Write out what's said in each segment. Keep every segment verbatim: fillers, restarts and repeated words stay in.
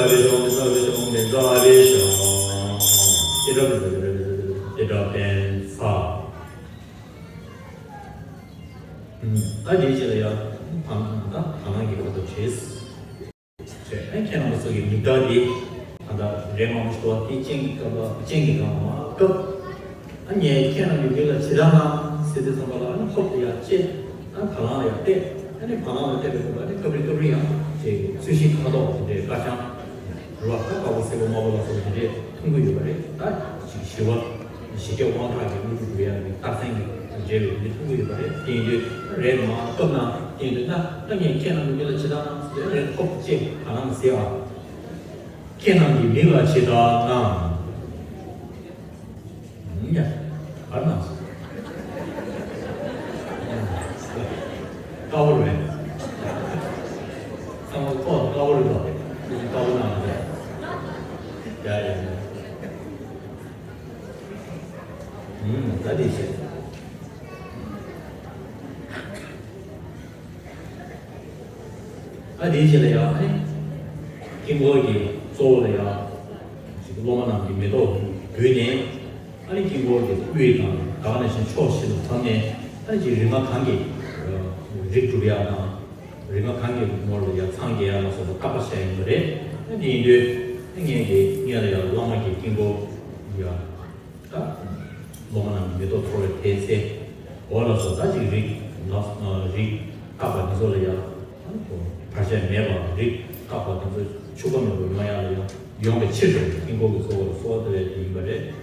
ཚར་བའི་ཤོག་མི་ཚར་བའི་ཤོག་མི་ཚར་བའི་ཤོག་སྐྱེ་འགྲོ་མི་ཚར་བའི་ཤོག་སྐྱེ་འགྲོ་བརྟན་ཚར། ད་དེའི་རྗེས་ལ་ཡང་བར་སྣང་ད་བར་སྣང་གི་ཁ་དོག་བྱས། ཨ་ཁྱེད་རྣམ་པ་ཚོ་གི་མིག་དར་དེ་ད་ལྟ་རེད་མ་མ་ཞུ་བ་དེ་སྤྱན་གྱི་སྐབས་ལ་སྤྱན་གྱི་སྒང་ལ་མ་སྐབས། ཨ་ངས་ཁྱེད་རྣམས་ཀྱི་མིག་ལ་ཇི་ལྟར་སྣང་ཟེར་དུས་ཙམ་པ་ལ་ཨ་ནི་ཧོབ་ཏེ་ཡར་བཅད། ཨ་བར་སྣང་ལ་ཡར་བལྟས། ཨ་ནི་བར་སྣང་ལ་བལྟས་པའི་སྐབས་ལ་ཨ་ནི་སྐབས་རེ་སྐབས་རེ་ཡང་ཅིག་ཚོས་གཞི་ཁ་དོག་དེ་འདྲའི་དཀར་ཆང་རེད་བ། ད་དཀར་པོ་སེར་པོ་དམར་པོ་ལ་སོགས་པ་དེ་འདྲས་མཐོང་གི་ཡོད་པ་རེད། ད་ཅིག་ཞི་བ་ཞི་རྒྱས་དབང་ཐང་གི་དངོས་གྲུབ་འགྲུབ་ཡག་གི་རྟགས་མཚན་གྱི་འབྲེལ་བའི་འདི་མཐོང་གི་ཡོད་པ་རེད། དེ་ཡིན་དུས་རེད་མ་སྐབས་ན་དེ་ཡིན་དུས་ན་ད་ངས་ཁྱེད་རྣམས་ཀྱི་མིག་ལ་ཇི་ལྟར་སྣང་ཟེར་རེད་ཁོབ་ཅེས་ག་ནང་ཟེར་བ། ཁྱེད་རྣམས་ཀྱི་མིག་ལ་ཇི་ལྟར་སྣང་། ཡ། གར་ནང་སོང་། དཀར་པོ་རེད། ཚང་མ་ཐོག་དཀར་པོ་རེད་དོ། དཀར་པོ་ནང་རེད། ཡ་ཡ་ཡ། ཨུམ་ད་དེ་བྱས། ཨ་དེའི་རྗེས་ལ་ཡང་ཨ་ནི་དཀྱིལ་འཁོར་གྱི་གཙོ་བོ་ལ་ཡང་སློབ་མ་རྣམས་ཀྱིས་མེ་ཏོག་འབུལ་ནས། ཨ་ནི་དཀྱིལ་འཁོར་གྱི་དབུས་དང་ད་ག་ནང་བཞིན་ཕྱོགས་བཞི་ལ་འཕངས་ནས། ཨ་ནི་ཅིག་རིག་མ་གང་གིས་རིགས་སྒྲུབ་ཡག་དང་། རིག་མ་གང་གིས་ངོར་ལ་ཡང་འཚང་རྒྱ་ཡག་ལ་སོགས་པ་བརྟག་པ་བྱས་ཡིན་པ་རེད། ཨ་དེ་ཡིན་དུས་ཨ་ངས་ཀྱི་ངས་ལ་ཡང་བླ་མ་གི་དཀྱིལ་འཁོར་ཡ། ད་སློབ་མ་རྣམས་མེ་ཏོག་འཐོར་བའི་དེའི་ཚེ། འོ་ལགས་སོ། ད་ཅིག་རིགས་ལ་རིགས་བརྟག་པ་འདི་ཚོ་ལ་ཡང་བར་ཆད་མེད་པར་རིགས་བརྟག་པ་འདི་ཚོ་འཆུག་པ་མེད་པར་ཡོང་ཡག་ལ་ཡང་ཡོང་བའི་ཕྱིར་དུ་དཀྱིལ་འཁོར་གྱི་གཙོ་བོར་གསོལ་བ་འདེབས་པ་དེ་ཡིན་པ་རེད།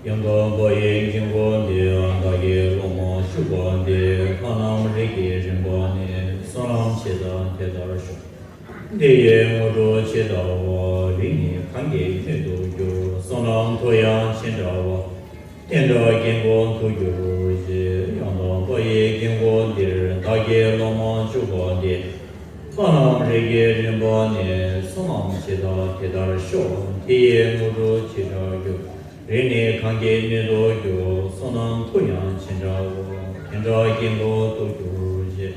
ཡང་དག་པ་ཡི་དཀྱིལ་འཁོར་འདིར་བདག་གི་སློབ་མ་བཞུགས་པ་འདི་ལྷ་ནམ་རིགས་ཀྱི་རིམ་པ་ནས་བསོད་ནམས་ཆེ་ས་དེ་ལྟར་ཞོག་འདི་ཡི་དངོས་གྲུབ་ཇི་ལྟ་བ། རིགས་ནི་གང་གི་སྣོད་དུ་གྱུར། བསོད་ནམས་མཐུ་ཡང་ཇི་འདྲ་བ། དེ་འདྲ་དཀྱིལ་འཁོར་དུ་གྱུར་ཅིག་ཡང་དག་པ་ཡི་དཀྱིལ་འཁོར་འདིར་བདག་གི་སློབ་མ་བཞུགས་པ་འདི་ལྷ་ནམ་རིགས་ཀྱི་རིམ་པ་ནས་ བསོད་ནམས་ཇི་ལྟར་དེ་ལྟར་ཤོག་དེ་ཡི་དངོས་གྲུབ་ཇི་འདྲར་འགྱུར། རིགས་ནི་གང་གི་སྣོད་དུ་གྱུར། བསོད་ནམས་མཐུ་ཡང་ཇི་འདྲའོ། དེ་འདྲ་དཀྱིལ་འཁོར་དུ་གྱུར་ཅིག་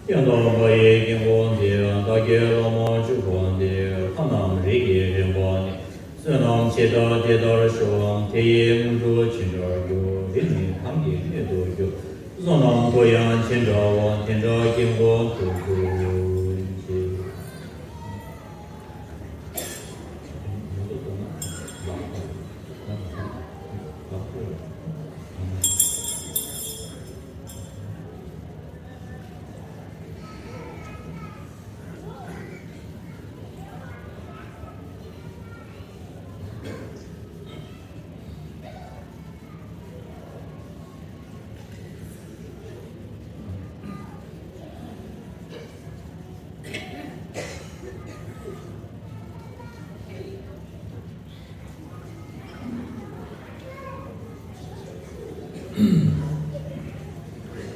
དཀོན་དང་དགའ་བའི་དཀྱིལ་འཁོར་འདི། བདག་གི་བླ་མ་བཅུ་པོ་འདི། ལྷ་རྣམས་རིགས་ཀྱི་རིམ་པ་ནི། བསོད་ནམས་ཇི་ལྟར་དེ་ལྟར་ཤོག་དེ་ཡི་དངོས་གྲུབ་ཇི་འདྲར་འགྱུར། རིགས་ནི་གང་གི་སྣོད་དུ་གྱུར། བསོད་ནམས་མཐུ་ཡང་ཇི་འདྲའོ། དེ་འདྲ་དཀྱིལ་འཁོར་དུ་གྱུར་ཅིག་ཨོཾ་ཨཱཿཧཱུྃ།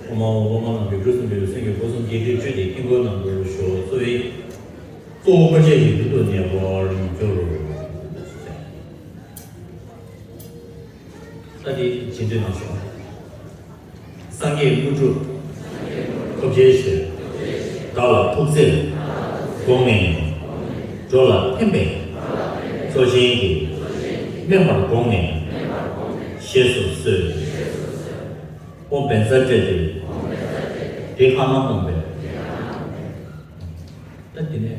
སློབ་མ་རྣམས་ཀྱིས་འབྲུ་གསུམ་འབུལ་བའི་སེམས་ཀྱིས་སྒོ་གསུམ་རྒྱས་བསྡུས་བརྗོད་དེ་དཀྱིལ་འཁོར་ནང་དུ་ཞོག་གཙོ་བོའི་གཙོ་བོ་དཀོན་མཆོག་གི་མདུན་དུ་ཉེ་བར་གྱུར། ད་དེ་རྗེས་ཟློས་གནང་ཤོག་སངས་རྒྱས་དངོས་གྲུབ་ཐོབ་བྱའི་ཕྱིར། བདག་ལ་ཐུགས་བརྩེར་དགོངས་ནས། འགྲོ་ལ་ཕན་པའི་གཙོ་ཆེན་གྱི། སྨན་པར་དགོངས་ནས་བཞེས་སུ་གསོལ། ཨོཾ་བཛྲ་ཏྲཱིཿ་ཏེ། དེ་ལྷག་མ་རྨོངས་པའི། ད་དེ་ནས་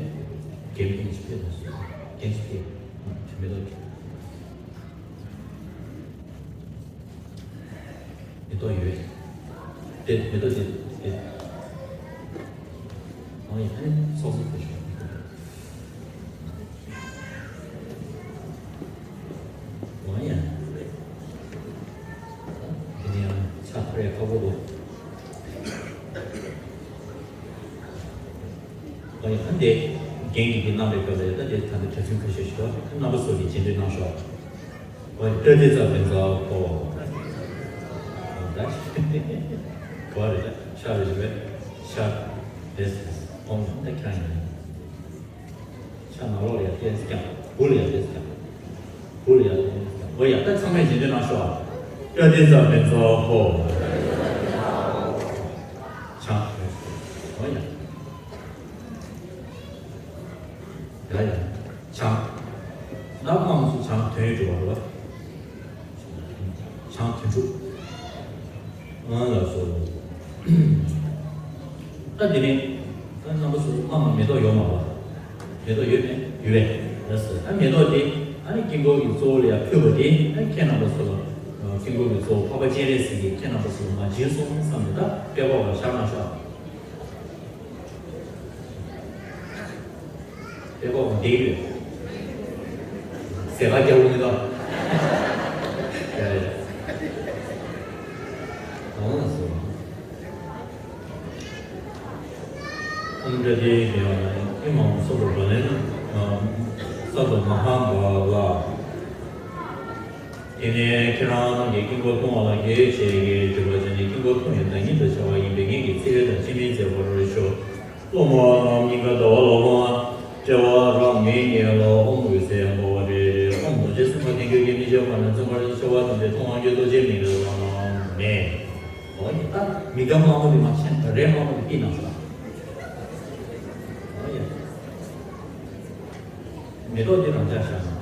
རྒྱན་རྒྱན་ཅིག་ཕེབས་དང་། རྒྱན་ཅིག་ཕེབས། དྲི་མེད་ཐོག་གི། མེ་ཏོག་ཡོད། དེ་མེ་ཏོག་དེ་དེ། ཨང་ཡིན་ཨ་ནི་ཚོགས་གཙོ་ཕེབས་ཤོག་ཝང་ཡ། དེ་ནས་ཡང་ཕྱག་ཐོར་ཡ་ཁ་པོ་དོ། ཝང་ཡ་ཨ་འདས་རྒན་གྱིས་དེ་གནང་བའི་སྐབས་ལ་ཡ་ད་དེ་ད་ལྟ་གྲྭ་བཙུན་ཁ་ཤས་ཤིག་ཡོད། རྣམ་པ་ཚོ་གིས་རྗེས་ཟློས་གནང་ཤོག་ཝང་ཡ་པྲ་ཏི་ཙ་བཛྲ་ཧོ། ད་གོ་བ་རེད། ད་ཤ་རེད་ཞུ་བས་ཤ་རེད། ཨོཾ་ད་ཁྱང་ཡིན། ཤ་ནང་ལོགས་ལ་ཡ་ཏོག་ཙམ་བརྐྱངས། སྦུག་ལ་ཡ་ཏོག་ཙམ་བརྐྱངས། སྦུག་ལ་ཡ་ཏོག་ཙམ་བརྐྱངས། འོ་ཡ། ད་ཚང་མས་རྗེས་ཟློས་གནང་ཤོག་ཨ། པྲ་ཏི་ཙ་བཛྲ་ཧོ། ཆང་། འོ་ཡ། ཡ་ཡ། ཆང་། ད་དམངས་སུ་ཆང་དོན་ཡོད་འགྲོ་བ་རེད་བ། ཆང་དོན་གྲུབ། ཨ་ལགས་སོ། ད་དེ་ནས་ད་རྣམ་པ་ཚོ་ཨ་མ་མེ་ཏོག་ཡོད་མ་རེད། མེ་ཏོག་ཡོད་མེད། ཡོད་པས། ལགས་སོ། ད་མེ་ཏོག་དེ་ཨ་ནི་དཀྱིལ་འཁོར་གྱི་གཙོ་བོ་ལ་ཡང་ཕུལ་བ་དེ་ཨ་ནི་ཁྱེད་རྣམ་པ་ཚོ་ལ་དཀྱིལ་འཁོར་གྱི་གཙོ་བོ་འཕགས་པ་སྤྱན་རས་གཟིགས་ཀྱིས་ཁྱེད་རྣམ་པ་ཚོ་ལ་མ་བྱིན་སོང་བསམ་ནས་ད་དཔེ་ཁོག་ལ་བཞག་གནང་ཤོག་དེ་ཁོ་འདི་ཡོད། ཟས་ག་རྒྱག་གི་མི་འདུག་ཡ་ཡ། ཨོཾ་ཨཱཿཧཱུྃ། ཨོཾ་ཏྲ་ཏི་ཡ་ཨི་མ་ཧོ་སྭ་བྷཱ་ལེ་ན། སྭ་བྷཱ་མ་ཧཱ་བྷཱ་ཝ། དེ་ནས་ཁྱེད་རང་རྣམས་ཀྱིས་དཀྱིལ་འཁོར་མཐོང་བ་ལ་དགེ་བའི་བཤེས་གཉེན་གྱིས་བརྗོད་པར་བྱ་ནི། དཀྱིལ་འཁོར་མཐོང་བའི་བདག་ཉིད་དུ་བྱ་བ་ཡིན་པས་ངེད་ཀྱིས་ཚིག་ལན་དང་ཅི་མིན་མཛད་པར་ཞུ། སློབ་མ་རྣམས་སྙིང་ག་ཟླ་བ་ལ་དབང་། དཔྲལ་བ་རང་མི་གཉིས་ལ་ཨོཾ་འོད་ཟེར་འབར་བ་རེ་རེ། ཨོཾ་རྡོ་རྗེ་སེམས་དཔའ་དོན་གྱི་རྒྱལ་མཚན་ཁྱབ་པ་ནས་བརྩོན་འགྲུས་ཀྱི་ཆེ་བ་དམ་པའི་མཐོང་བ་ཀྱི་རྡོ་རྗེ་མིག་ལ་ལམ་མེ། འོ་ཡ། ད་མིག་དར་དམར་པོ་འདི་མ་ཆེན་རས་དམར་པོ་འདི་ཕུད་གནང་ཤོག་འོ་ཡ། མེ་ཏོག་འདི་རང་འཇགས་བཞག་ན།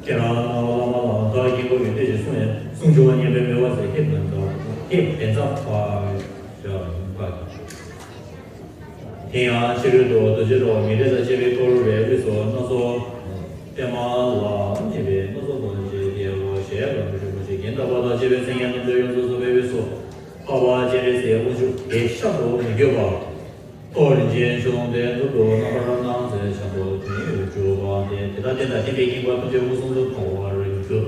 ཁྱེད་རང་རྣམས་བླ་མ་ལ་བདག་དཀྱིལ་འཁོར་གྱི་ལྟས་ཀྱིས་གསུངས་ཡང་གསུང་འགྱུར་བ་སྙན་པའི་མོས་པ་མཛད། ཧེ་བན་ཙམ་ཧེ་བན་ཙམ་པ་ཞབས་ཡུམ་པ། དེ་ཡང་ཕྱི་རོལ་དུ་རྡོ་རྗེ་འགྲོ་བ་མི་འབྲལ་དང་བཅས་པའི་ཐུགས་རེ་བའི་དབུས་སུ་སྣ་ཚོགས་པདྨ་ལ་བརྙས་པའི་སྣ་ཚོགས་རྡོ་རྗེ་རྒྱལ་པོ་ཞལ་དཀར་པོ་རིན་པོ་ཆེ་རྒྱན་དར་བ་དང་བཅས་པའི་མཚན་སྙན་རྣམས་ཀྱིས་ཡོངས་སུ་གཟུགས་པའི་དབུས་སུ་འཕགས་པ་སྤྱན་རས་གཟིགས་དབང་ཕྱུག་དེ་ཤར་དུ་མི་བསྐྱོད་པར། ཐོག་རིན་ཆེན་ཆུ་ཀླུང་དེ་མདུན་དུ་རྣམ་པར་སྣང་མཛད་བྱང་དུ་དོན་ཡོད་གྲུབ་པ་སྟེ། དེ་དག་རྟེན་དང་བརྟེན་པའི་དཀྱིལ་འཁོར་ཐམས་ཅད་དབུས་གསུམ་དུ་མཐོང་བར་འགྱུར།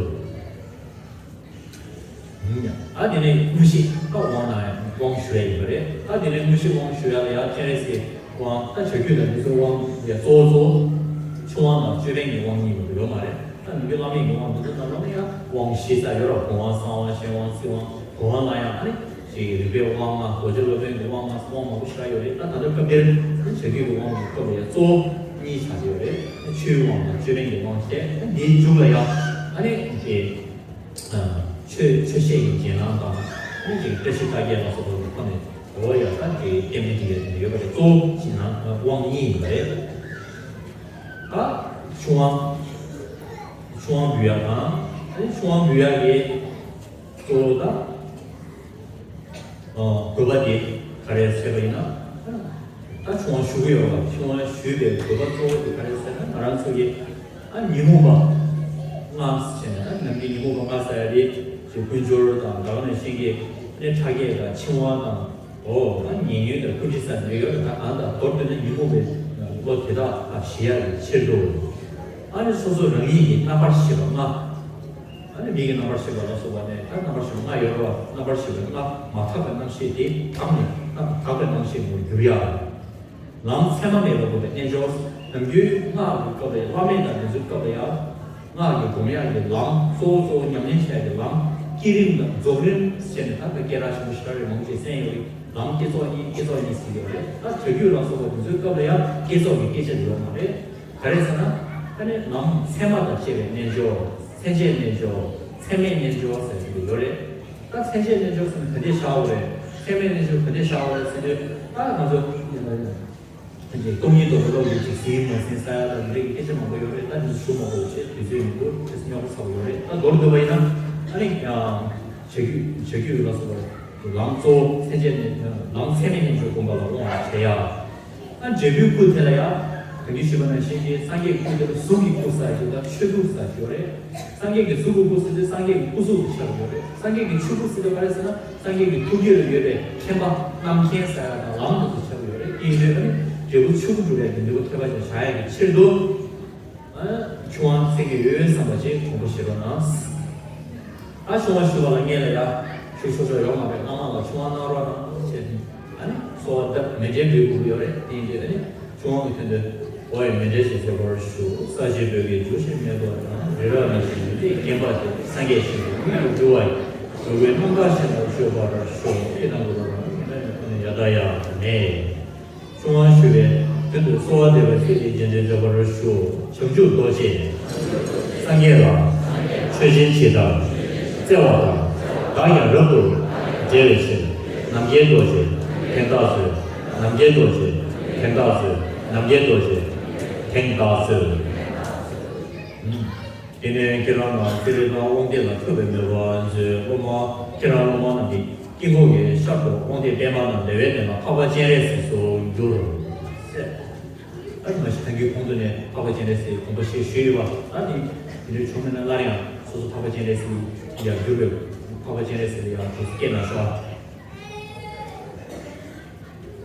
ཨ་དེ་ནས་དངོས་གཞི་ད་དབང་ན་དབང་ཞུ་ཡ་ཡིན་པ་རེད། ད་དེ་ནས་དངོས་གཞི་དབང་ཞུ་ཡ་ལ་ཡང་སྤྱན་རས་གཟིགས་དབང་ད་བྱ་རྒྱུད་དང་འདི་ཚོ་དབང་ཡ་གཙོ་བོ་གཙོ་བོ་ཆུ་དབང་དང་ཅོད་པན་གྱི་དབང་གཉིས་མ་གཏོགས་ཡོད་མ་རེད། ད་ནུས་པའི་བླ་མེད་ཀྱི་དབང་འདི་ཚོ་ད་ལོ་ན་ཡང་དབང་བཞི་ས་ཡོད་ར། བུམ་དབང་གསང་དབང་གཤེན་དབང་ཚིག་དབང་། བུམ་དབང་ལ་ཡང་ཨ་ནི། ཅིག་རིག་པའི་དབང་ལྔ། རྡོ་རྗེ་སློབ་དཔོན་གྱི་དབང་ལྔ། དབང་མང་པོ་ཞེ་དྲག་ཡོད་རེད། ད་ད་ལྟ་སྐབས་འདིར་བྱ་རྒྱུད་ཀྱི་དབང་གི་སྐབས་ལ་ཡང་གཙོ་བོ་གཉིས་ཆགས་ཀྱི་ཡོད་རེད། ཆོས་དབང་དང་ཅོད་པན་གྱི་དབང་བྱས། ད་འདིའི་མཇུག་ལ་ཡང་ཨ་ནི་དེ་ཆོས་ཆོས་བཤད་ཀྱི་རྒྱན་ལམ་དང་། ཨ་ནི་ཅིག་བཀྲ་ཤིས་ཕྱག་རྒྱ་ལ་སོགས་པ་ཁོ་ནས་འོ་ཡ། ད་དེ་རྟེན་འབྲེལ་འགྲིག་ཡ་དེ་ཡོད་པ་རེད། གཙོ་བོ་ཅིག་ན་དབང་གཉིས་ཡོད་པ་རེད། ད་ཆུང་དབང་། ཆུང་དབང་འབུལ་ཡ་དང་། ཨ་ནི་ཆུང་དབང་འབུལ་ཡ་གི་གཙོ་བོ་ད། ཨ། དགོས་པ་དེ་ག་རེ་ཟེར་བ་ཡིན་ན། ད་ཆུང་དབང་ཞུ་གི་ཡོད་པ། ཆུང་དབང་ཞུས་པའི་དགོས་པ་གཙོ་བོ་དེ་ག་རེ་ཟེར་ན། ང་རང་ཚོ་གི་ཨ་ཉོན་མོངས་པ་ལྔ་ཟེར་ནས། ད་ནམ་རྒྱུན་ཉོན་མོངས་པ་ལྔ་ཟེར་ཡ་དེ་ཅིག་ཀུན་སྦྱོར་དང་། ད་ག་ནང་བཞིན་གྱི་ནི་ཕྲ་རྒྱས་དང་འཆིང་བ་དང་། འོ། ད་ཉེ་ཉོན་དང་ཀུན་ཅི་ཟེར་ནས་ཡོད་རེད། ད་གང་ལྟར་མདོར་བསྡུས་ན་ཉོན་མོངས་པའི་བློ་དེ་དག་ཞི་ཡ་གི་ཕྱིར་དུ། ཨ་ནི་སོ་སོ་རང་ཉིད་ཀྱི་རྣམ་པར་ཤེས་པ་ལྔ། ཨ་ནི་མིག་གི་རྣམ་པར་ཤེས་པ་ལ་སོགས་པ་ནས། ད་རྣམ་པར་ཤེས་པ་ལྔ་ཡོད་རེད་པ། རྣམ་པར་ཤེས་པ་ལྔ་མ་དག་པའི་རྣམ་ཤེས་དེ་དག་ནས་དག་པའི་རྣམ་ཤེས་སུ་འགྱུར་ཡ། ལམ་མཚན་མ་མེད་པར་བསྒོམ་པའི་རྣལ་འབྱོར། ནམ་རྒྱུན་སྔགས་ཀྱི་སྐབས་ལ་ཡང་། བླ་མེད་དང་འདི་ཚོའི་སྐབས་ལ་ཡང་། སྔགས་ཀྱི་སྒོམ་ཡག་གི་ལམ། གཙོ་བོ་གཙོ་བོ་ཉམས་ལེན་བྱ་ཡག་གི་ལམ། བསྐྱེད་རིམ་དང་རྫོགས་རིམ་ཟེར་ནས། ད་ལྟ་སྐད་གྲགས་ཆེན་པོ་ཞེ་དྲག་རེད། མང་ཆེ་གསན་ཡོད་རེད། ལམ་བསྐྱེད་རྫོགས་གཉིས། བསྐྱེད་རྫོགས་གཉིས་ཟེར་གྱི་ཡོད་རེད། ད་བྱ་རྒྱུད་ལ་སོགས་པ་དེ་ཚོའི་སྐབས་ལ་ཡང་བསྐྱེད་རྫོགས་ཀྱི་སྐད་ཆ་དེ་ཡོད་མ་རེད། ག་རེ་ཟེར་ན། ད་ནི་ལམ་མཚན་མ་དང་བཅས་པའི་རྣལ་འབྱོར། མཚན་བཅས་རྣལ་འབྱོར། མཚན་མེད་རྣལ་འབྱོར་ཟེར་གྱི་ཡོད་རེད། ད་མཚན་བཅས་རྣལ་འབྱོར་ཟེར་ན་ག་འདྲས་བཞག་དགོས་རེད། མཚན་མེད་རྣལ་འབྱོར་ག་འདྲས་བཞག་དགོས་རེད་ཟེར་དུས། ད་ང་ཚོ་སྟོང་ཉིད་རྟོགས་པའི་བློ་ཡིས་ཇི་སྲིད་མ་ཟིན་ས་ཡ་དང་འདི་འདྲའི་སྐད་ཆ་མང་པོ་ཡོད་རེད། ད་འདི་ཞུ་མ་དགོས་བྱས། དུས་ཚོད་ཡིན་དུས་ཏོག་ཙམ་རྙོག་པ་ཚ་པོ་ཡོད་རེད། ད་མདོར་བསྡུས་པ་ཡིན་ན། ཨ་ནི་ཡང་བྱ་རྒྱུད། བྱ་རྒྱུད་ལ་སོགས་པ་ལམ་གཙོ་བོ་མཚན་བཅས་རྣལ། ལམ་མཚན་མེད་རྣལ་འབྱོར་སྒོམ་པ་ལ་དབང་བྱེད་ཡ། ཨ། འབྲས་བུའི་སྐུ་དེ་ལ་ཡང་ད་གིན་ཞུས་པ་ནང་བཞིན་གྱི་སངས་རྒྱས་ཀྱི་སྐུ་དེ་ལ་གཟུགས་ཀྱི་སྐུ་ཟེར་གྱི་དང་ཆོས་སྐུ་ཟེར་གྱི་ཡོད་རེད། སངས་རྒྱས་ཀྱི་གཟུགས་ཀྱི་སྐུ་ཟེར་དུས་སངས་རྒྱས་ཀྱི་སྐུ་གཟུགས་ཀྱི་ཆ་ལ་ཡོད་རེད། སངས་རྒྱས་ཀྱི་ཆོས་སྐུ་ཟེར་དུས་ག་རེ་ཟེར་ན། སངས་རྒྱས་ཀྱི་ཐུགས་རྒྱུད་ལ་ཡོད་པའི་མཁྱེན་པ་རྣམ་མཁྱེན་ཟེར་ཡ་དང་ལམ་དེ་ཚོ་ཆ་ལ་ཡོད་རེད། དེ་ཡིན་དུས་ཨ་ནི་འབྲས་བུ་ཆོས་སྐུ་སྒྲུབ་ཡ་གི་ནུས་པ་ཐེབས་པ་ཅིག་བྱ་ཡ་གི་ཕྱིར་དུ། ཨ། ཆུང་དབང་སེང་གེ་འོད་བསམ་པ་ཅིག་དགོངས་པ་བཞེས་རོགས་གནང་། ཨ། ཆུང་དབང་ཞུ་བ་ལ་སྔོན་ལ་ཡ་ཞུ་ཆོག་ཆོག་ཡོད་མ་རེད། བླ་མ་ལ་ཆུང་དབང་གནང་རོགས་གནང་ཞེས། ཨ་ནི་གསོལ་བ་འདེབས། མཎྜལ་འབུལ་དགོས་ཀྱི་ཡོད་རེད། དེ་ཡིན་དུས་ཨ་ནི་ཆུང་དབང་གི་དོན་དུ། འོ་ཡ། མཎྜལ་ཞིག་མཛད་པར་ཞུ། ས་གཞི་བོད་ཀྱི་བྱུར་ཞིང་མེ་ཏོག་དང་། རི་རབ་གནས་ཤིང་ཡུལ་དུས་སྐེད་པ་དེར། སངས་རྒྱས་ཞིང་དུ་དངོས་སུ་འགྲུབ་པ་ཡི། འགྲོ་ཀུན་རྣམ་དག་ཞིང་དུ་སྤྱོད་པར་ཤོག་ཅེས་དང་། གུ་རུ་རང་ཡ་ད་ཡ་མེ། ཆུང་དབང་ཞུ་བའི་དོན་དུ་གསོལ་བ་འདེབས་པ་ཞིག་གི་རྗེས་འདྲེན་མཛད་པར་ཞུ། བྱང་ཆུབ་རྡོ་རྗེ་སངས་རྒྱས་ལ། མཆོད་སྦྱིན་ཇི་ལྟར་བརྩེ་བ་དང་། བདག་ཀྱང་རབ་ཏུ་འབྲེལ་བའི་ཕྱིར། ནམ་མཁའི་རྡོ་རྗེ་དེང་བདག་སྩོལ། ནམ་མཁའི་རྡོ་རྗེ་དེང་བདག་སྩོལ། ནམ་མཁའི་རྡོ་རྗེ་དེང་བདག་སྩོལ། དེ་ནས་ཁྱེད་རང་ལ་ཚེ་རིང་དང་དབང་ལྡན་ལ་ཐུབ་པའི་མོས་པ་མཛོད། སློབ་མ་ཁྱེད་རང་སློབ་མ་རྣམས་ཀྱི་དཀྱིལ་འཁོར་གྱི་ཤར་དུ་དབང་ལྡན་པདྨ་དང་འབྲེལ་བའི་གནས་ལ་འཕགས་པ་སྤྱན་རས་གཟིགས་སུ་འགྱུར་ཟེར། ཨ་ནི་མ་གཞི་ཐང་གི་ཁོང་ཚོ་ནས་འཕགས་པ་སྤྱན་རས་གཟིགས་དགོངས་པ་བཞེས་ཞུས་ཡོད་པ། ད་དེ་དེ་འདྲའི་བྱུང་མེད་ན་སླར་ཡང་སོ་སོ་འཕགས་པ་སྤྱན་རས་གཟིགས་ཡར་གྱུར་པའི་འཕགས་པ་སྤྱན་རས་གཟིགས་ལ་ཡང་དུས་སུ་སྐྱེས་ན་ཤོག་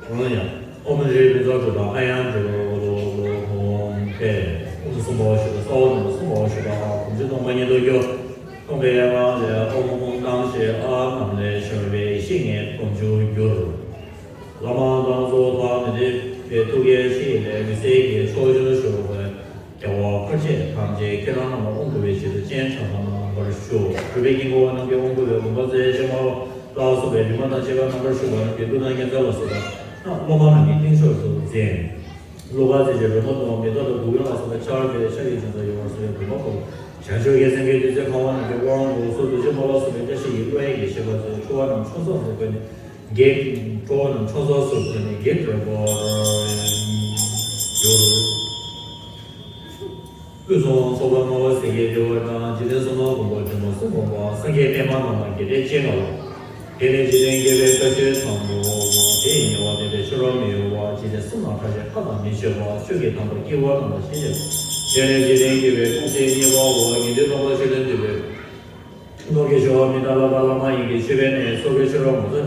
ཨ། འོ་ཡ། ཨོཾ་རི་རི་ཛོ་ཏྲུ་ཏ་ཨ་ཡ་ཏྲུ་ཧོ་རོ་ཧོ་ཧོམ་ཕེ། ཨོཾ་གསུམ་པོ་ཞུ་ད། ས་འོག་ནས་གསུམ་པོ་ཞུ་ད། གོམས་འདྲིས་སྟོང་པ་ཉིད་དུ་གྱུར། སྟོང་པའི་ངང་ལས་ཨོཾ་ཨོཾ་བཏང་ཞིང་ཨཱཿ་རྣམས་ལས་བྱུང་བའི་ཡེ་ཤེས་ལྔའི་སྒོམ་ཆུར་གྱུར། བླ་མ་དང་གཙོ་བོ་དག་ནི་འདི་པའི་ཐུགས་ཀའི་ཧྲཱིཿལས་འོད་ཟེར་གྱིས་ཕྱོགས་བཅུར་བཞུགས་པའི་རྒྱལ་བ་འཁོར་བཅས་ཐམས་ཅད་ཁྱེད་རང་རྣམས་ལ་དབང་བསྐུར་བའི་ཕྱིར་དུ་སྤྱན་དྲངས་པ་གནང་བར་ཞུ། གུས་པས་དཀྱིལ་འཁོར་བ་རྣམས་ཀྱིས་དབང་བསྐུར་བའི་དགོངས་པ་མཛད། ཕྱི་མ་ལ་སོགས་པའི་རིམ་པ་དང་བཅས་པ་རྣམ་པར་ཞུགས་པ་རྣམས་ཀྱིས་གླུ་དང་རྒྱན་ཆ་ལ་སོགས་པ་རྣམས་སློབ་མ་རྣམས་ཀྱི་རྟིང་ཤོག་ཏུ་འཛིན། གླུ་གར་རྩེད་འཇོ་རོལ་མོ་དང་མེ་ཏོག་དང་འབུལ་སྐྱོན་ལ་སོགས་པ་ཆར་འབེབས་ཕྱག་གི་སྦྱིན་སྲེག་ཡོང་བར་བྱ་བའི་དགོངས་པ་སྐོར། བྱང་ཆུབ་ཀྱི་སེམས་ཀྱི་བདུད་རྩི་གང་བ་རྣམས་ཀྱི་དབང་དུ་སོ། རྡོ་རྗེ་མར་པ་སོགས་པའི་བཀྲ་ཤིས་ཀྱི་བློ་ཡིས་ཞེས་པ་ཚོས་ཁྲོ་བ་རྣམས་ཁྲོ་ཚོགས་སུ་བཀོད་ནས་བགེགས། ཁྲོ་བ་རྣམས་ཁྲོ་ཚོགས་སུ་བཀོད་ནས་བགེགས་བསྐྲད་པར་འགྱུར། དབུས་སུ་ཚོགས་པ་ལྔ་པ་ཟིལ་གྱིས་བྲིས་པ་དང་། འཇིག་རྟེན་གསུམ་ན་གོང་བུ་འབྲུ་མར་གསུམ་སྒོམ་པ། སངས་རྒྱས་པདྨ་རྣམས་ལ་བགེགས་བསྐྲད་ཅེས་བསྔགས་ལ། དེ་ནས་འཇིག་རྟེན་དགེ་བའི་བཀྲ་ཤིས་དང་པོ། དེ་ཡི་ཉེ་བར་བསྟན་པའི་ཕྱི་རོལ་མི་གཡོ་བ། འཇིག་རྟེན་གསུམ་ན་ཕྲ་ཞིང་ཕ་དང་མི་ཆོད་པ། ཆོས་ཀྱི་དམ་པ་སྐྱེ་བོ་རྣམས་ལ་ཞེས་བྱ། དེ་ནས་འཇིག་རྟེན་དགེ་བའི་ཀུན་གཞི་གཉིས་པའོ། དགེ་འདུན་སྟོང་པ་ཆོས་ལས་འདུས་པའི་ལོ་ཀེ་ཤྭ་མི་ཏ་ལ་པ་བླ་མ་ཡི་གེ་མཆོད་པའི་གནས་སོ་གེ་ཤྭ་ར་མ་ཚ།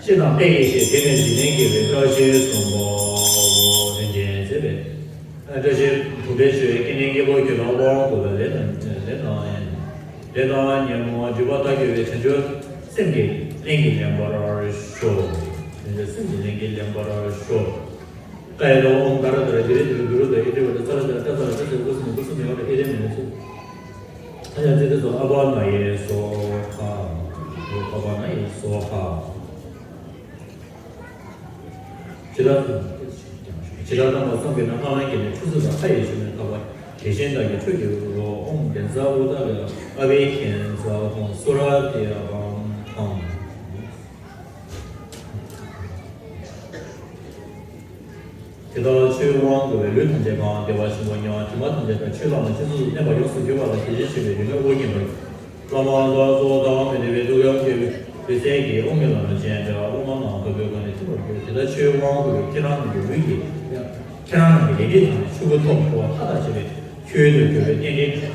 ཤེས་དང་དཔལ་གྱི་ཞལ། དེ་ནས་འཇིག་རྟེན་དགེ་བའི་བཀྲ་ཤིས་གསུམ་པའོ། རིན་ཆེན་མཛེས་པའི་བཀྲ་ཤིས་དུང་འཕེལ་མཆོད། སྐལ་ལྡན་སྐྱེས་བུ་ཁྱོད་ལ་དབང་བསྐུར་བ། ལས་དང་ལས་དང་ལས་དང་ཉོན་མོངས་སྒྲིབ་པ་དག་གྱུར་པའི་བྱང་ཆུབ་སེམས་ཀྱི་རླན་གྱིས་ལེན་པར་ཤོག་བྱང་ཆུབ་སེམས་ཀྱི་རླན་གྱིས་ལེན་པར་ཤོག་ཀ་ཡེ་ཏོ་ཨོཾ་ཏཱ་ར་ཏཱ་ར་དི་རི་དི་རི་དུ་རུ་ཏ་ཨི་ཏྲི་ཝ་ཏི་ཙ་ར་ཏ་ར་ཏ་ཙ་ར་ཏ་ཙ་ཀུ་སུ་མི་ཀུ་སུ་མི་ཝ་ཏ་ཨི་རེ་མི་རེ་ཚུ། ཨ་ཡ་ཙི་ཏི་སོ་ཨ་པ་ན་ཡེ་སོ་ཧ། ཕ་བ་ན་ཡི་སོ་ཧ། ཇི་ལྟར་ཇི་ལྟར་དམ་པ་བསམ་གྱིས་ན་སྔ་ལན་གྱི་ནི་ཁྲུ་ཚུ་དང་ཁ་ཡི་ཆུ་ནི་ཐག་པ་དེ་བཞིན་བདག་གི་ཁྲུ་གི་རོ་ཨོམ་བདེན་ཚ་ཨུ་ཏ་ལ་ཨ་བེ་ཁེན་ཚ་ཁོང་སུ་ར་ཏི་ཨ་བམ་ཐང་། དེ་ལྟར་ཆོས་དབང་བསྐུར་བས་ལུས་ཐམས་ཅད་གང་བདེ་བ་ཆེན་པོ་ཉམས་དྲི་མ་ཐམས་ཅད་དང་ཆོས་ལམ་ལ་སྤྱི་གཙུག་ཏུ་གནས་པ་ཡོངས་སུ་གྱུར་པ་ལ་དེ་བཞིན་གཤེགས་པའི་ཡུལ་ངོས་དབུ་བརྙེས་པར། བླ་མ་ལ་གཙོ་བོ་ལྟ་བ་མི་འདྲ་བའི་ཐུགས་དམ་བསྐྱེད་པའི་སེམས་ཀྱིས་དབུ་མའི་ལམ་ལ་བྱོན་པའི་སློབ་མ་རྣམས་དགའ་བའི་སྒོ་ནས་ཐིམ་པར་གྱུར། དེ་ལྟར་ཆོས་དབང་བསྐུར་བས་ཁྱེད་རང་རྣམས་ཀྱི་ལུས་ཀྱི་ཁྱེད་རང་རྣམས་ཀྱི་ལས་ཀྱི་དང་ཆོས་སྐུ་ཐོབ་འགྲོ་བ་མཐའ་དག་བྱེད་པའི་ཆོས་དུ་གྱུར་པའི་རྟེན་འབྲེལ།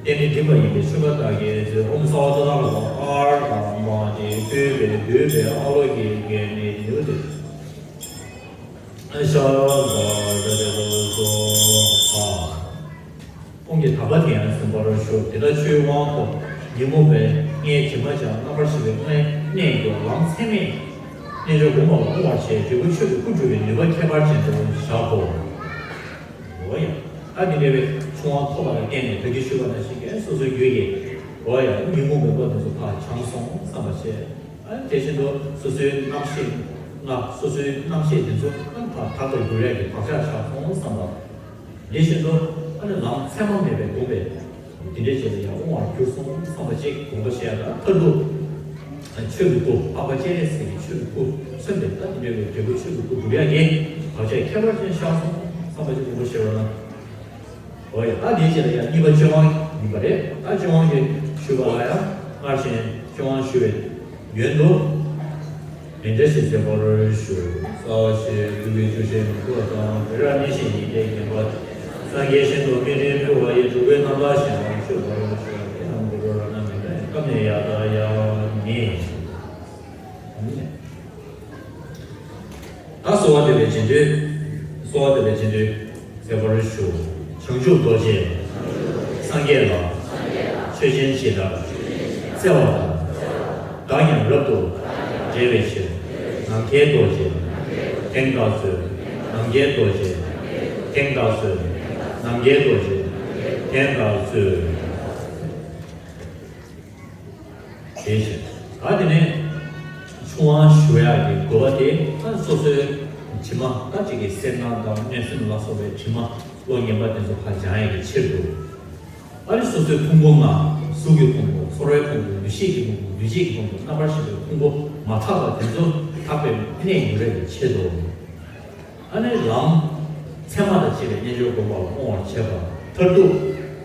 རྟེན་འབྲེལ་འགྲིག་པ་ཡིན་པའི་ཆོས་པ་དག་གིས་ཨོཾ་སརྦ་ཏ་ཏ་ག་ཨར་དང་མ་དེ་བསྟོད་པའི་འདུས་པའི་ཨ་ལོ་གི་རྒྱན་ནི་ནུ་དེ་ཤ་ར་ཟ་ར་དེ་ལོ་ཟོ་ཨ། ཁོང་གིས་དག་པ་དེ་ཡང་ཟིན་པར་ཞུ། དེ་ལྟར་ཆོས་དབང་ཐོབ་ཉོན་མོངས་པའི་ལྔའི་དྲི་མ་སྦྱང་རྣམ་པར་ཤེས་པའི་དངོས་གནས་ཀྱི་ལམ་ཚད་མེད་རྣལ་འབྱོར་སྒོམ་པ་ལ་དབང་བར་བྱས། འབྲས་བུ་ཆོས་ཀྱི་སྐུ་སྒྲུབ་པའི་ནུས་པ་ཁྱད་པར་ཅན་དུ་བཞག་གོ། འོ་ཡ། ད་དེ་འདྲ་བའི་ཆོས་དབང་ཐོབ་པ་ལ་བརྟེན་ནས་བོད་ཀྱི་ཞུས་པ་ནང་བཞིན་གྱི་སོ་སོའི་རྒྱུད་ཀྱི། འོ་ཡ། ཉོན་མོངས་པའི་བློ་དེ་ཚོ་ཕར་བྱང་སོང་བསམ་པ་བྱས། ཨ་དེ་བཞིན་དུ་སོ་སོའི་རྣམ་ཤེས་ལྔ། སོ་སོའི་རྣམ་ཤེས་དེ་ཚོ་ཕར་དག་པར་འགྱུར་ཡག་གི་བག་ཆགས་ཆགས་སོང་བསམ་པ། དེ་བཞིན་དུ་ཨ་ནི་ལམ་ཚད་མ་མེད་པའི་སྒོམ་པས་དེ་འདྲའི་ཆེད་དུ་ཡང་དབང་བར་གྱུར་སོང་བསམ་པ་ཅིག་དགོངས་པ་བཞེས་ཡ། ད་མཐར་ཐུག་ཆོས་ཀྱི་སྐུ་འཕགས་པ་སྤྱན་རས་གཟིགས་ཀྱི་ཆོས་ཀྱི་སྐུ་མཚོན་པའི་ད་དེ་འདྲའི་འབྲས་བུ་ཆོས་ཀྱི་སྐུ་འགྲུབ་ཡག་གི་བག་ཆགས་ཁྱད་པར་ཅན་ཤར་སོང་བསམ་པ་ཅིག་དགོངས་པ་བཞེས་རོགས་གནང་། འོ་ཡ། ད་དེའི་རྗེས་ལ་ཡང་གཉིས་པ་སྤྱོད་དབང་ཡིན་པ་རེད། ད་སྤྱོད་དབང་གི་ཞུས་པ་ལ་ཡང་སྔར་བཞིན་སྤྱོད་དབང་ཞུ་བའི་ཡོན་དུ། འདི་འདྲ་ཞིག་མཛད་པར་ཞུ། རྩ་བ་ཞེས་བསྡུ་བའི་བཅུ་ཆའི་ནང་དུ་དང་བོད་རབ་གནས་བཞི་ཡི་གེ་བརྒྱན་པ། སངས་རྒྱས་ཞིང་དུ་སྨིན་ལེགས་འབུལ་བ་ཡི་འབྲུག་པའི་རྣམ་ཐར་གཞན་དབང་ཞུ་བར་ཞུ། དེ་རྣམས་འབུལ་བར་རྣམ་སྨིན་པའི་སྐབས་ནས་ཡར་ད་ཡང་མིན། ད་གསོལ་བ་འདེབས་པའི་རྗེས་ཟློས། གསོལ་བ་འདེབས་པའི་རྗེས་ཟློས་མཛད་པར་ཞུ། བྱང་ཆུབ་རྡོ་རྗེ་སངས་རྒྱས་ལ། ཆོས་ཅན་ཇི་ལྟར་བརྩེ་བ་དང་། བདག་ཀྱང་རབ་ཏུ་འབྲེལ་བའི་ཕྱིར། ནམ་མཁའི་རྡོ་རྗེ་དེང་བདག་སྩོལ། ནམ་མཁའི་རྡོ་རྗེ་དེང་བདག་སྩོལ། ནམ་མཁའི་རྡོ་རྗེ་དེང་བདག་སྩོལ། དེ་བཞིན་ད་དེ་ནས་ཆོས་དབང་ཞུ་ཡག་གི་དགོས་པ་དེ། ད་སོ་སོའི་དྲི་མ་ད་ཅིག་གི་སེར་སྣ་དང་གནོད་སེམས་ལ་སོགས་པའི་དྲི་མ་བློ་ངན་པ་དེ་ཚོ་ཕར་སྦྱང་ཡག་གི་ཕྱིར་དུ། ཨ་ནི་སོ་སོའི་ཕུང་པོ་ལྔ། གཟུགས་ཀྱི་ཕུང་པོ། ཚོར་བའི་ཕུང་པོ། འདུ་ཤེས་ཀྱི་ཕུང་པོ། འདུ་བྱེད་ཀྱི་ཕུང་པོ། རྣམ་པར་ཤེས་པའི་ཕུང་པོ་མ་དག་པ་དེ་ཚོ་དག་པའི་གནས་ཡུལ་རེ་བའི་ཆེད་དུ། ཨ་ནི་ལམ་ཚད་མ་དང་བཅས་པའི་རྣལ་འབྱོར་སྒོམ་པ་ལ་དབང་བར་བྱེད་པ། མཐར་ཐུག་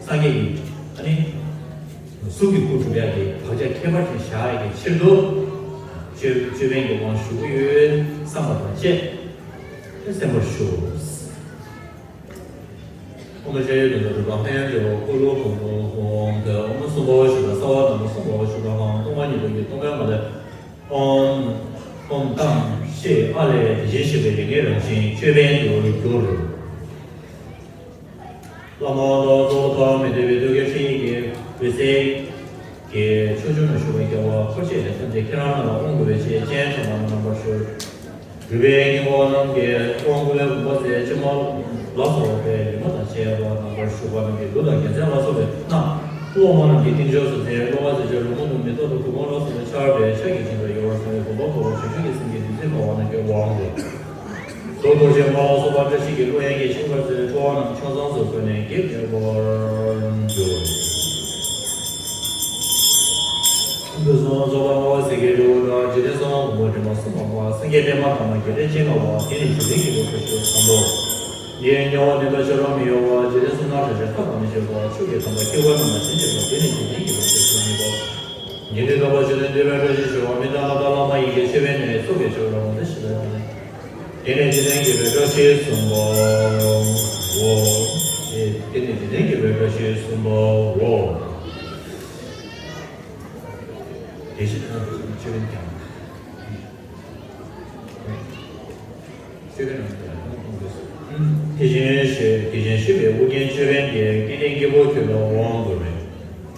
སངས་རྒྱས་ཀྱི་ཨ་ནི་གཟུགས་ཀྱི་སྐུ་སྒྲུབ་ཡག་གི་བག་ཆགས་ཁྱད་པར་ཅན་བཞག་ཡག་གི་ཕྱིར་དུ། ཅོད་ཅོད་པན་གྱི་དབང་ཞུ་གི་ཡོད་བསམ་པ་དང་བཅས་ཏེ་གསན་པར་ཞུ། ཨོཾ་ཤཱཀྱ་དང་ནི་རུ་པ་ཧ་ཡང་ཇོ་བོ་ཀུ་ལུ་ཀུ་མུ་ཧོ། ཨོཾ་སུམ་པོ་ཞུ་ལ་གསང་བ་དང་སུམ་པོ་ཞུ་ལ་ཧང་སྟོང་པ་ཉིད་དུ་གི་སྟོང་པའི་ངང་ལས། ཨོཾ། ཨོཾ་ཏཾ་ཤྲཱི་ཨ་ལས་དེ་བཞིན་གཤེགས་པའི་རིགས་ལྔའི་རང་བཞིན་ཅོད་པན་དུ་གྱུར། བླ་མ་ལ་སོགས་ཐོག་མེད་བདེ་བའི་ཐུགས་ཀྱི་ཧྲཱིཿ་གི་འོད་ཟེར་གྱིས་ཕྱོགས་བཅུ་ན་བཞུགས་པའི་རྒྱལ་བ་འཁོར་བཅས་ཐམས་ཅད་ཁྱེད་རང་རྣམས་ལ་དབང་བསྐུར་བའི་ཕྱིར་སྤྱན་དྲངས་པ་རྣམ་པར་ཞུ། རུས་པའི་སྙིང་པོ་རྣམས་ཀྱི་དབང་བསྐུར་བའི་བུམ་པ་ཟེར་ཕྱི་མ་ལ་སོགས་པའི་ཉི་མ་དང་བཅས་པ་རྣམ་པར་བཞུགས་པ་རྣམས་ཀྱི་གདུགས་དང་རྒྱལ་མཚན་ལ་སོགས་པའི་སྣ། སློབ་མ་རྣམས་ཀྱི་རྟིང་ཤོག་སུ་ཟེར། སློབ་མ་ཟེར་ཕྱིར་རོལ་མོ་དང་མེ་ཏོག་དང་གུར་གུམ་ལ་སོགས་པའི་ཆར་འབེབས། ཕྱག་གི་ཞིང་དུ་ཡོད་པར་གསུངས་པའི་བུམ་པ་བསྐོར་བ་བྱང་ཆུབ་ཀྱི་སེམས་ཀྱི་རིག་འཛིན་འབར་བ་རྣམས་ཀྱི་དབང་དུ། གཟུགས་རྡོ་རྗེ་མ་ལ་སོགས་པ་བཀྲ་ཤིས་ཀྱི་གླུ་དབྱངས་ཀྱིས་ཕྱུག་པར་མཛད། འགྲོ་བ་རྣམས་ཆོས་ཚང་དུ་བཀོད་ནས་དགེ་བསྐོར་བར་འགྱུར། ཕུན་ཚོགས་རྫོགས་པ་ལྔ་པ་ཟེར་གྱི་རི་བོ་དང་། འཇིག་རྟེན་གསང་བ་མགོན་པོ་འདྲེན་པ་གསུམ་པ་མ། སངས་རྒྱས་པདྨ་དང་མ། རྒྱལ་སྲས་སྤྱན་སྔ་བ། དེ་ནི་འཇིག་རྟེན་གྱི་བུ་ཁ་ཤོར་དང་པོ། འདིར་དམྱལ་བ་འདི་དག་ཆོས་རང་མི་གཡོ་བ། འཇིག་རྟེན་གསུམ་སྣང་ཕྱོགས་བཅུར་ཐར་པ་མི་ཆོད་པ། ཕྱོགས་ཀྱི་དམ་པ་སྐྱེ་བོ་རྣམས་ལ་ཞེན་བྱེད་པ། དེ་ནི་འཇིག་རྟེན་གྱི་བུ་ཁ་ཤོར་གཉིས་པ། འཇིག་རྟེན་དམ་པ་ཆོས་དང་ལྡན་པའི་བཀྲ་ཤིས་ཤོར་བ། མི་དང་ལྷ་དང་ལྷ་མ་ཡིན་གྱི་ཆོས་པའི་གནས་སོགས་ཀྱི་ཆོས་རང་དེ་ཞིག་ལ་ཡང་། དེ་ནི་འཇིག་རྟེན་གྱི་བུ་བཀྲ་ཤིས་གསུམ་པའོ། དེ་ནི་འཇིག་རྟེན་གྱི་བུ་བཀྲ་ཤིས་གསུམ་པའོ། དེ་བཞིན་ཨ་ཅོད་པན་ཀྱང་། ཅོད་པན་རྣམས་ཀྱང་། དེ་བཞིན་གཤེགས་དེ་བཞིན་གཤེགས་པའི་དབུ་རྒྱན་ཅོད་པན་དེ་སྐལ་ལྡན་སྐྱེས་བུ་ཁྱོད་ལ་དབང་བསྐུར་བས།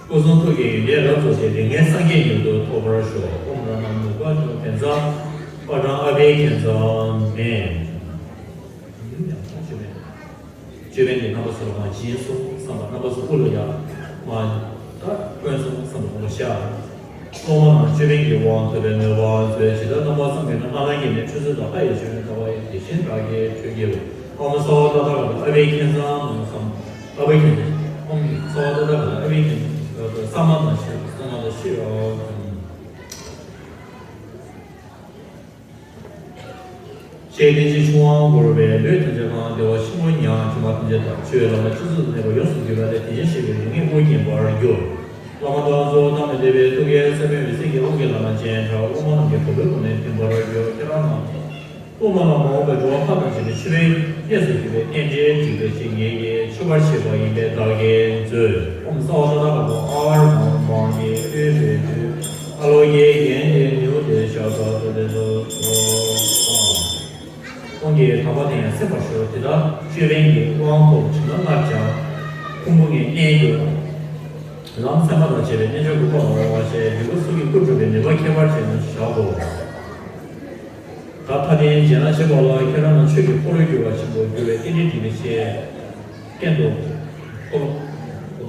སྐུ་གསུང་ཐུགས་ཀྱི་ཡོན་ཏན་རབ་རྫོགས་ཤིང་རིགས་ལྔའི་སངས་རྒྱས་མྱུར་དུ་ཐོབ་པར་ཤོག། ཨོཾ་རཏྣ་ནུ་པ་ཏོ་བཛྲ་པྲ་ཨ་བྷི་ཥིཉྩ་མེ། ཅོད་པན་གྱི་རྣམ་པ་ཚོ་ལ་མར་སྦྱིན་སོང་བསམ་པ། རྣམ་པ་ཚོ་དབུ་ལ་ཡར་མར་ ཀུན་གསུམ་བསམ་པ་སྒོམ་པ་ཤར། སློབ་མ་རྣམས་ཅོད་པན་གྱི་དབང་ཐོབ་པའི་མོས་པ་མཛོད། ཇི་ལྟར་རྣམ་པར་བསམ་གྱིས་ནི། སྣང་ལ་ཉེ་གནས་ཁྲུས་གསོལ་དང་། ལྷ་ཡི་མཆོད་པས་བཏབ་པ་ཡི། དེ་བཞིན་བདག་གི་ཁྲུས་ཀྱི་ཨོཾ་སརྦ་ཏ་ཐཱ་ག་ཏ་ཨ་བྷྱ་ཀྱཾ་སཾ། ཨ་བྷྱ་ཀྱཾ་ཨོཾ་སརྦ་ཏ་ཐཱ་ག་ཏ་ཨ་བྷྱ་ཀྱཾ་སཾ། ས་མ་ཏང་ཤི་ས་མ་ཏང་ཤི། ཞེས་བསྟན་བྱའི་ཆུ་དབང་བསྐུར་བས་ལུས་ཐམས་ཅད་གང་། བདེ་བ་ཆེན་པོ་མྱང་། དྲི་མ་ཐམས་ཅད་དག་ཆོས་ལམ་ལ་ཆུ་ཚོད་གནས་པ་ཡོངས་སུ་འདུས་པ་ལས། དེ་བཞིན་གཤེགས་པའི་རིགས་ལྔས་སྐུ་མཁྱེན་པར་གྱུར། བླ་མ་དང་གཙོ་བོ་དང་ནི་འདས་པའི་ཐུགས་ཀའི་ས་བོན་འོད་ཟེར་གྱིས་དབང་གི་ལམ་ལ་སྤྱན་དྲངས། སློབ་མ་རྣམས་ཀྱི་གོ་འཕང་སྒོ་ནས་མཐུན་པར་གྱུར། ཁྱེད་རང་རྣམས་སློབ་མ་ལ་མ་འོངས་པའི་འགྲོ་བ་ལྷ་དང་བཅས་པའི་ཆོས་པའི་གནས་སུ་གྱུར་པའི་རྟེན་འབྲེལ་འགྲིག་པའི་ཕྱིར་ངེད་ཀྱིས་མཆོད་པར་བྱེད་པ་ཡིན་པས་བདག་གིས་མཛོད། ཨོཾ་སརྦ་ཏ་ཐཱ་ག་ཏ་ཨཱཿཧཱུྃ་མ་ཎི་ཨུཏྤལ་ཏུཏྟཱ་ལོ་ཀེ་ཡན་ཏེ་ནུདྡྷེ་ཤཱཀྟ་ཏུཏྟཱ་ཏེ་སྭཱ་ཧཱ། དབང་གི་དམ་པ་དེ་ཡང་སེམས་པར་ཤོག་དེ་ལྟར་ཅོད་པན་གྱི་དབང་ཐོབ་དྲི་མ་ལྔ་སྦྱངས། ཕུང་པོ་ལྔའི་གནས་གྱུར། ལམ་མཚན་མ་དང་བཅས་པའི་རྣལ་འབྱོར་གྱི་སྐོར་ལ་འོང་བ་ཞེས་འདོད་པ་སོགས་ཀྱི་སྐུ་འགྲུབ་པའི་ནུས་པ་ཁྱད་པར་ཅན་དུ་བཞག་གོ། ད་མཐའ་རྟེན་རྗེས་གནང་བྱེད་པ་ལ་ཁྱེད་རང་རྣམས་ཆོས་ཀྱི་འཁོར་ལོས་སྒྱུར་བ་ཆེན་པོར་འགྱུར་བའི་རྟེན་འབྲེལ་འགྲིག་པའི་ཕྱིར། སྟེང་དུ་འཁོར་ལོ། འཁོར་ལོ།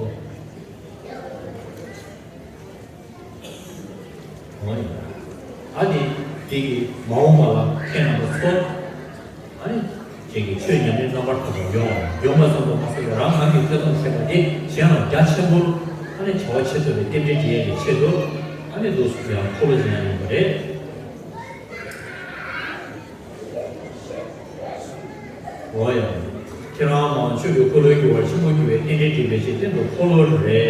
འོ་ཡ། ཨ་ནི་དེ་གི་མ་འོངས་པ་ལ་ཁྱེད་རྣམ་པ་ཚོ། ཨ་ནི་ཁྱེད་ཀྱི་ཆོས་ཉམས་ལེན་རྣམ་པར་དག་པར་ཡོང་། ཡོང་བ་ཙམ་དུ་མ་ཟད་པར་རང་གང་གིས་ཐོས་བསམ་བྱས་པ་དེ་གཞན་ལ་རྒྱ་ཆེན་པོར་ཨ་ནི་བྱ་བ་བྱེད་ཐུབ་པའི་རྟེན་འབྲེལ་འགྲིག་ཡས་ཀྱི་ཆེད་དུ་ཨ་ནི་འདུག་སེ་ཡང་འཁོར་ལོ་སྦྱང་ཡ་ཡིན་པ་རེད། འོ་ཡ། ཁྱེད་རང་མ་ཆོས་ཀྱི་འཁོར་ལོས་སྒྱུར་བར་ཆེན་པོ་གྱུར་པའི་རྟེན་འབྲེལ་འགྲིག་པའི་ཕྱིར་སྟེང་དུ་འཁོར་ལོ་རེ་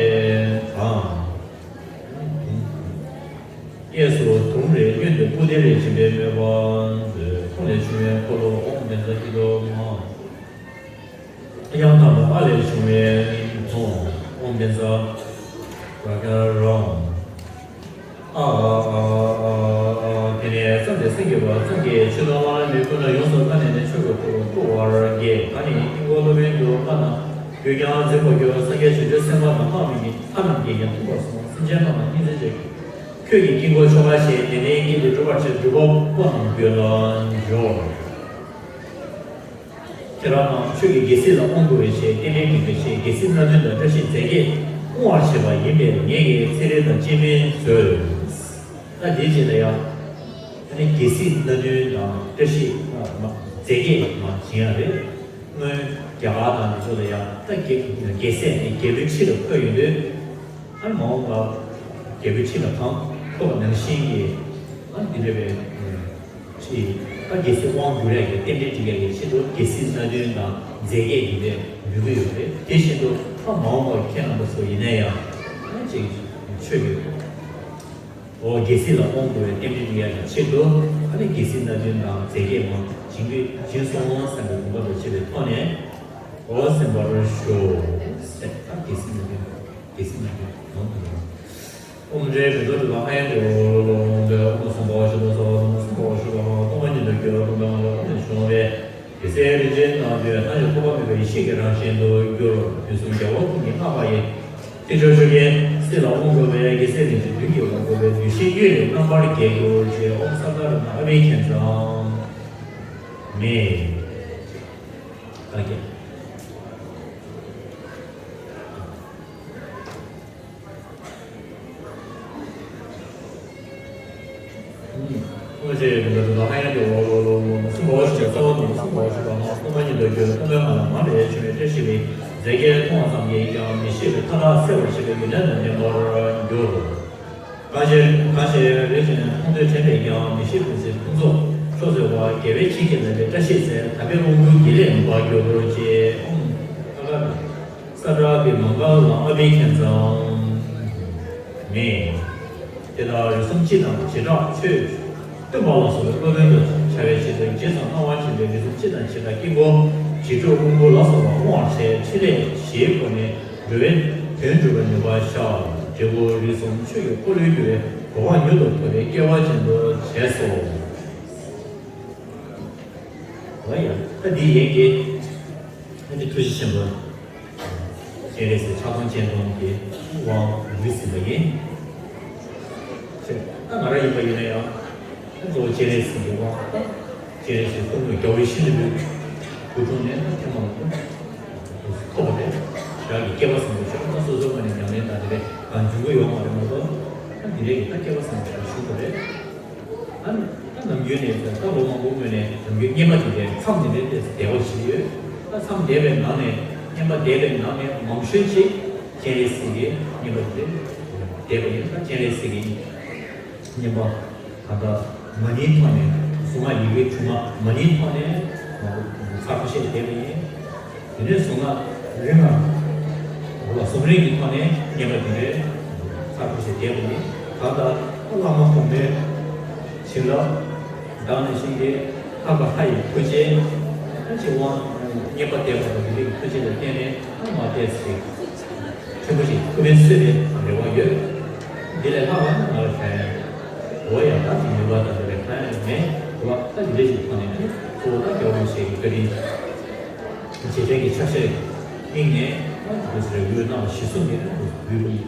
དང་། གཡས་སུ་དུང་རེ་གཡོན་དུ་སྤུ་གདན་རེ་བྱིན་པའི་མོས་པ་མཛོད། ཁོང་ལས་བྱུང་བའི་འཁོར་ལོ་ཨོཾ་བཛྲ་ཀི་ཏོ་མ། དབྱངས་དང་པོ་ཨ་ལས་བྱུང་བའི་ཨོཾ་བཛྲ་ར་ཀ་ར། ཨ་ཨ་ཨ་ཨ་ཨ། དེ་ནས་བརྩམས་ཏེ་སེང་གེ་པ་ཚང་གིས་ཆོས་དང་བླ་མའི་མིང་བཀོད་ན་ཡོངས་སུ་བརྟན་ནས་ནི་ཆོས་ཀྱི་འཁོར་ལོ་བསྐོར་བར་བགྱི། ད་ནི་དཀྱིལ་འཁོར་སློབ་དཔོན་གྱུར། ལྷ་རྣམས་རྒྱུད་ཀྱང་འཛིན་པར་འགྱུར། སངས་རྒྱས་བྱང་ཆུབ་སེམས་དཔའ་རྣམས་ལྷ་མིན་གྱི་ལྷ་རྣམས་ཀྱིས་ཀྱང་མཐུན་པར་གསུངས། སེམས་ཅན་རྣམས་ལ་སྙིང་བརྩེ་བྱེད། ཁྱོད་ཀྱིས་དཀྱིལ་འཁོར་ཆོ་ག་བཞིན་དེ་ནས་བསྐྱེད་དེ་སྒྲུབ་པར་བྱེད། སྒྲུབ་པ་པོ་རྣམས་རྒྱུད་ལ་འཇུག་ཁྱེད་རང་རྣམས་ཆོས་ཀྱི་རྒྱལ་སྲིད་ལ་དབང་བསྐུར་བའི་ཕྱིར་རྟེན་འབྲེལ་འགྲིག་པའི་ཕྱིར་རྒྱལ་སྲིད་སྣ་བདུན་དང་བཀྲ་ཤིས་རྫས་བརྒྱད་སྐོང་བར་བྱེད་པ་ཡིན་པས་ངེད་ཀྱིས་ཚེ་རིལ་དང་སྤྱན་མི་མཛོད། ད་འདིའི་རྗེས་ལ་ཡང་ཨ་ནི་རྒྱལ་སྲིད་སྣ་བདུན་དང་བཀྲ་ཤིས་རྫས་བརྒྱད་མ་བྱིན་ཡ་རེད། སྔོན་རྒྱ་གར་དང་འདི་ཚོ་ལ་ཡང་ད་རྒྱལ་རྒྱལ་སྲས་ནི་རྒྱལ་པོའི་ཁྲི་ལ་འཁོད་ཡོད་དུས། ཨ་ནི་མ་འོངས་པ་རྒྱལ་པོའི་ཁྲི་ལ་གང་འཁོད་པ་ནང་བཞིན་གྱི་ཨ་ནི་འདི་འདྲ་བའི་ཁྲི་ཨ་རྒྱལ་སྲིད་དབང་བསྒྱུར་ཡ་གི་རྟེན་འབྲེལ་འགྲིག་ཡ་གི་ཆེད་དུ་རྒྱལ་སྲིད་སྣ་བདུན་དང་རྫས་བརྒྱད་འདི་འདྲ་འབུལ་གྱི་ཡོད་རེད། དེ་བཞིན་དུ་ཨ་མ་འོངས་པ་ཁྱེད་རྣམ་པ་ཚོ་ཡིན་ན་ཡང་ཨ་ནི་ཅིག་ཆོས་ཀྱི་འོ་རྒྱལ་སྲིད་ལ་དབང་བསྐུར་བའི་རྟེན་འབྲེལ་འགྲིག་ཡ་གི་ཆེད་དུ་ཨ་ནི་རྒྱལ་སྲིད་སྣ་བདུན་དང་རྫས་བརྒྱད་མ་བྱིན་གྱིས་བྱིན་སོང་བསམ་པའི་དགོངས་པ་དང་བཅས་པའི་ཐོག་ནས། འོ་སེམས་པར་ཞུ། སེམས་ཨ་རྒྱལ་སྲིད་སྣ་བདུན། རྒྱལ་སྲིད་སྣ་བདུན་གང་དུ་ཡང་། ཨོཾ་རྗེ་བདུད་འཇོམས་ལ་ཧ་ཡང་ཏེ་འོ་ལོ་ལོ་ཨོཾ་ཏེ་ཨོཾ་སམ་བྷ་ཝ་ཤི་ཏོ་སྭ་ཝ་ཏོ་མ་སམ་བྷ་ཝ་ཤི་ཏོ་ཧ་ཏོ་མ་ཉིད་དུ་གྱུར། ཨོཾ་ཏེ་མ་ལ་ཨོཾ་ནས་བྱུང་བའི་རྒྱལ་སྲས་རིན་ཆེན་སྣ་བདུན་ཐམས་ཅད་ཐོགས་པ་མེད་པའི་ཡེ་ཤེས་ཀྱི་རང་བཞིན་དུ་གྱུར། དུས་གསུམ་རྒྱལ་བ་ཀུན་གྱིས་བསྔགས་པ་ཡི། ཏེ་ཇོ་ཇོ་གའི་སྲིད་ལ་དབང་བསྐུར་བའི་རྒྱལ་སྲས་རིན་ཆེན་བདུན་གྱིས་དབང་བསྐུར་བའི་གདུལ་ཞིང་གཡུལ་ལས་རྣམ་པར་རྒྱལ་གྱུར་ཅིག་ཨོཾ་སཱ་ཏཱ་ར་ཎ་ཨ་བྷྱ་ཥ་ཛཾ་མེ། ད་ཀྱེ། ཨོཾ་ཞེས་པའི་མདུན་དུ་ཧ་ཡང་ཏེ་འོ་ལོ་ལོ་ལོ་མ་སུམ་པ་འོ་ཞེས་རྩ་བ་ནས་མ་སུམ་པ་འོ་ཞེས་པ་ཧ་སྟོང་པ་ཉིད་དུ་གྱུར། སྟོང་པའི་ངང་ལས་མར་ལས་བྱུང་བའི་བཀྲ་ཤིས་པའི་རྫས་བརྒྱད་མཐོང་བ་ཙམ་གྱིས་ཀྱང་མི་ཤེས་པའི་མཐའ་དག་སེལ་བར་བྱེད་པའི་ཡོན་ཏན་དང་ལྡན་པར་འགྱུར། གང་ཞིག་གང་ཞིག་རེག་ཅིང་མཐོང་ཐོས་དྲན་པས་ཀྱང་མི་ཤེས་པའི་ཚེ་ཕུན་ཚོགས་མཆོག་སྩོལ་བ་དགེ་བའི་བཤེས་ཀྱིས་མཛད་པའི་བཀྲ་ཤིས་ཚེ་དམ་པའི་དབང་བསྐུར་གྱི་ལས་མི་འབའ་གྱུར་ཅིག་ཨོཾ་ཨ་ག་ས་ཏྲ་པི་མ་ག་ལ་ཨ་བྷི་ཥ་ཛཾ་མེ། དེ་དག་རིགས་གསུམ་སྤྱི་དང་བྱེ་བྲག་ཆོས་སྟོན་པ་ལ་སོགས་པའི་སློབ་དཔོན་དུ་བྱ་བའི་ཕྱིར་དུ་རྗེས་སུ་གནང་བ་བྱིན་པའི་རིགས་གསུམ་སྤྱི་དང་བྱེ་བྲག་དཀྱིལ་འཁོར་བྱིའུ་ཕྲུག་དབང་བསྐུར་ལ་སོགས་པ་སྔོ་བར་བྱས། ཕྲིན་ལས་བཞིའི་སྒོ་ནས་འགྲོ་བའི་དོན་སྒྲུབ་པའི་ནུས་པ་ཤར། འབྲས་བུ་རིགས་གསུམ་ཆོས་ཀྱི་འཁོར་ལོས་སྒྱུར་བའི་གོ་འཕང་མྱུར་དུ་ཐོབ་པའི་སྐལ་བ་ཅན་དུ་བྱས་སོ། འོ་ཡ། ད་འདི་ཡན་གྱི་ད་འདི་ཐུགས་རྗེ་ཆེན་པོ། སྤྱན་རས་གཟིགས་ཕྱག་སྟོང་སྤྱན་སྟོང་གི་དབང་ལུས་ཟིན་པ་ཡིན། ད་ང་རང་ཡིན་པ་ཡིན་ན་ཡང་གཙོ་བོ་སྤྱན་རས་གཟིགས་ཀྱི་དབང་། སྤྱན་རས་གཟིགས་སྐུ་མདུན་རྒྱལ་བའི་ཤིན་ཏུ་སྐུ་དྲུང་ནས་ཐེངས་མང་པོ་ཐོབ་པ་རེད། བདག་གི་སྐལ་བ་བཟང་པོ་ཞིག་ད་སོ་སོའི་ངོས་ནས་ཉམས་ལེན་དང་དེ་འདྲའི་ འབྱུང་གི་ཡོད་མ་རེད་མ་གཏོགས། ད་འདི་འདྲའི་གི་ད་སྐལ་བ་བཟང་པོ་ཞིག་བྱུང་བ་རེད། ཨ་ནི་ད་ནམ་རྒྱུན་ནས་ད་ལོ་མང་པོ་སྔོན་ནས་ནམ་རྒྱུན་བསྙེན་པ་དེ་འདྲའི་མཚམས་དེ་འདྲའི་ཏོག་ཙམ་བསྡད་པ་ཞིག་ཡོད། ད་མཚམས་བསྡད་པའི་ནང་ནས་བསྙེན་པ་བསྡད་པའི་ནང་ནས་མང་ཤོས་ཅིག་སྤྱན་རས་གཟིགས་ཀྱི་བསྙེན་པ་དེ་འདྲའི་བསྡད་པ་ཡིན། ད་སྤྱན་རས་གཟིགས་ཀྱི་བསྙེན་པ་ད་ལྟ་མ་ཎིའི་ཐོག་ནས། གཟུངས་སྔགས་ཡི་གེའི་དྲི་མ་མ་ཎིའི་ཐོག་ནས་ཚར་ཁ་ཤས་བསྡད་པ་ཡིན། དེ་ནས་བཟུང་ན་རིམ་ལྔ་འོ་ལ་གཟུངས་རིང་གི་ཐོག་ནས་བསྙེན་པ་དེ་འདྲའི་ཚར་ཁ་ཤས་བསྡད་པ་ཡིན། ད་ལྟ་བླ་མ་གོང་མའི་བྱིན་རླབས་དང་ནང་བཞིན་གྱི་ལྷ་དང་ལྷ་ཡི་ཐུགས་རྗེ་ཅིག་དབང་བསྙེན་པ་བཟླས་པ་དང་དེ་འདྲའི་ཐུགས་རྗེ་ལ་བརྟེན་ནས་ད་མར་ཏོག་ཙམ་ཕྲན་བུ་ཞིག་ཐུབ་པའི་ཚུལ་དེ་རེ་བ་ཡོད། འདི་ལས་ལྷག་པ་ནི་ང་ལ་གང་ཡང་། འོ་ཡ། ད་དེ་ནུས་པ་དང་འབྲེལ་བའི་གང་ཡང་མེད། འོ་ད་འདི་འདྲ་ཞིག་ཐོག་ནས་ནི་གཙོ་བོ་ད་རྒྱལ་བ་རིན་པོ་ཆེ་གི་བཀའ་དྲིན། རྗེས་དྲན་གྱི་ཕྱག་བཞེས་སྙིང་ནས་ད་འདུག་ཟེར་འོས་གནང་བ་གཞི་བཟུང་ནས་ད་འདུག་འབུལ་བ་ཡིན།